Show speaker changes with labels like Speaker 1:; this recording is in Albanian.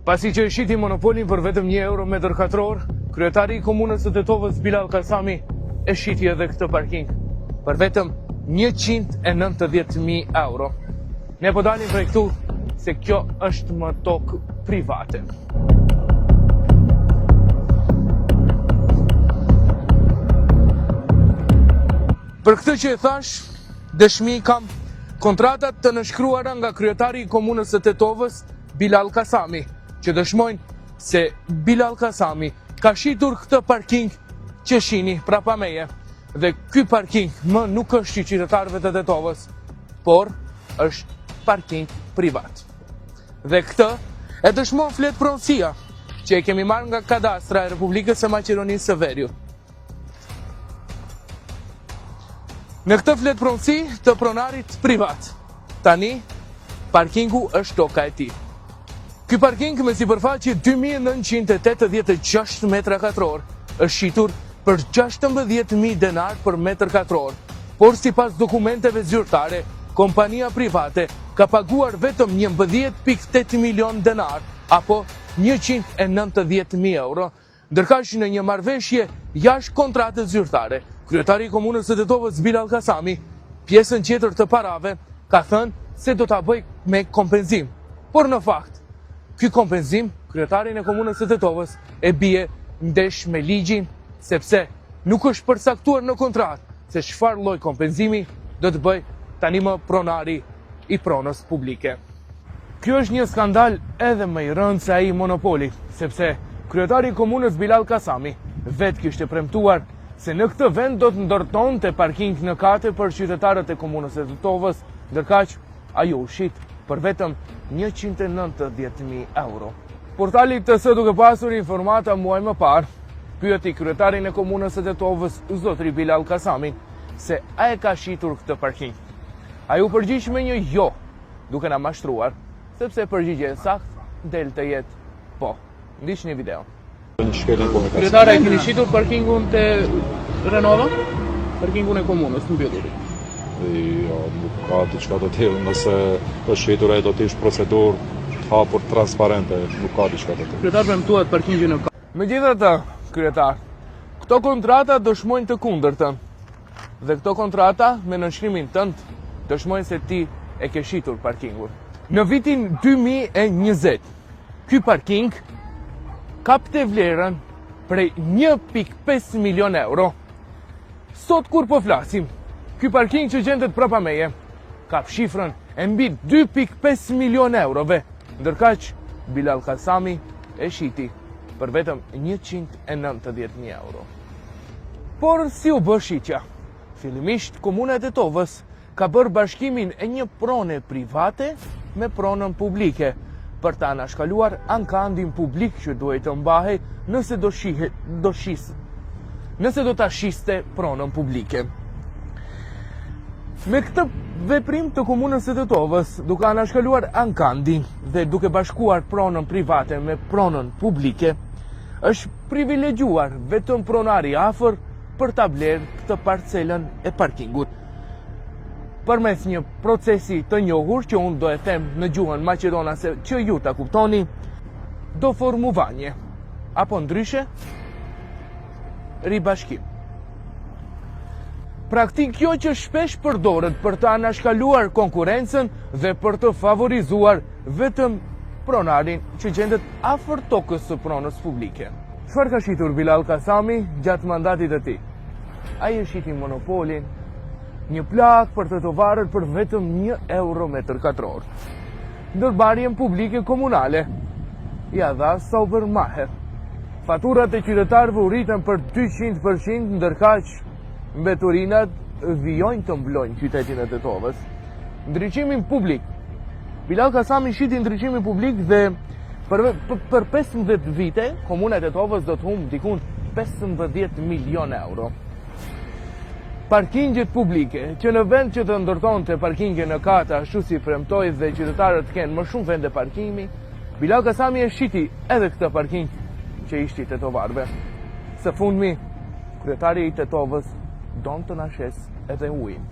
Speaker 1: Pasi që e shiti monopolin për vetëm 1 euro metër katror, kryetari i komunës së Tetovës Bilall Kasami e shiti edhe këtë parking për vetëm 190.000 euro. Ne po dalim prej këtu se kjo është më tokë private. Për këtë që e thash, dëshmi kam kontratat të nënshkruara nga kryetari i komunës së Tetovës, Bilall Kasami, që dëshmojnë se Bilall Kasami ka shitur këtë parking që shihni prapa meje. Dhe ky parking më nuk është i qytetarëve të Tetovës, por është parking privat. Dhe këtë e dëshmon fletëpronësia që e kemi marrë nga kadastra e Republikës së Maqedonisë së Veriut. Në këtë fletëpronësi të pronarit privat, tani parkingu është toka e tij. Ky parking me sipërfaqe 2986 metra katror është shitur për 16.000 denar për metër katror, por sipas dokumenteve zyrtare, kompania private ka paguar vetëm 11.8 milion denar apo 190.000 euro. Ndërkaq në një marrëveshje jashtë kontratës zyrtare, kryetari i komunës së Tetovës Bilall Kasami, pjesën tjetër të parave ka thënë se do ta bëjë me kompenzim. Por në fakt, ky kompenzim kryetarin e komunës së Tetovës e bie ndesh me ligjin sepse nuk është përcaktuar në kontratë se çfarë lloj kompenzimi do të bëjë tani më pronari i pronës publike. Ky është një skandal edhe më i rëndë se ai i monopolit, sepse kryetari i komunës Bilall Kasami vetë kishte premtuar se në këtë vend do të ndërtonte parking në kate për qytetarët e komunës së Tetovës, ndërkaq ajo u shit për vetëm 190.000 euro. Portali TS duke pasur informata muaj më parë, pyeti kryetarin e komunës së Tetovës, zotri Bilall Kasamin, se a e ka shitur këtë parking. Ai u përgjigj me një jo, duke na mashtruar, sepse përgjigja e saktë del të jetë po. Ndiqni videon. Kryetar, e keni shitur parkingun te Renova? Parkingun e komunës, të mbyllur.
Speaker 2: Jo, nuk ka diçka të tillë, nëse është shitur ajo do të ishte procedurë të hapur transparente, nuk ka diçka të tillë.
Speaker 1: Kryetar, premtuat parkingun në Megjithatë, kryetar, këto kontrata dëshmojnë të kundërtën. Dhe këto kontrata me nënshkrimin tënd dëshmojnë se ti e ke shitur parkingun. Në vitin 2020, ky parking kapte vlerën prej 1.5 milion euro. Sot kur po flasim, ky parking që gjendet prapa meje, kap shifrën e mbi 2.5 milion eurove, ndërkaq Bilall Kasami e shiti për vetëm 190.000 euro. Por si u bë shitja? Fillimisht Komuna e Tetovës ka bërë bashkimin e një prone private me pronën publike për të anashkaluar ankandin publik që duhej të mbahej nëse do shihe, do shis, nëse do ta shiste pronën publike. Me këtë veprim të komunës së Tetovës, duke anashkaluar ankandin dhe duke bashkuar pronën private me pronën publike, është privilegjuar vetëm pronari afër për ta blerë këtë parcelën e parkingut. Përmes një procesi të njohur që unë do e them në gjuhën maqedonase që ju ta kuptoni, doformuvanje, apo ndryshe, ribashkim. Praktikë kjo që shpesh përdoret për të anashkaluar konkurrencën dhe për të favorizuar vetëm pronarin që gjendet afër tokës së pronës publike. Çfarë ka shitur Bilall Kasami gjatë mandatit të tij? Ai e shiti monopolin, një pllakë për tetovarët për vetëm 1 euro metër katror. Ndërmarrjen publike komunale ia dha Saubermacher. Faturat e qytetarëve u rritën për 200% ndërkaq mbeturinat vijojnë të mbulojnë qytetin e Tetovës. Ndriçimin publik. Bilall Kasami shiti ndriçimin publik dhe për, për, për 15 vite komuna e Tetovës do të humbë dikun 15 milion euro. Parkingjet publike, që në vend që të ndërtonte parkingje në kate ashtu si premtoi dhe qytetarët të kenë më shumë vende parkimi, Bilall Kasami e shiti edhe këtë parking që ishte i tetovarëve. Së fundmi, kryetari i Tetovës don të na shesë edhe ujin.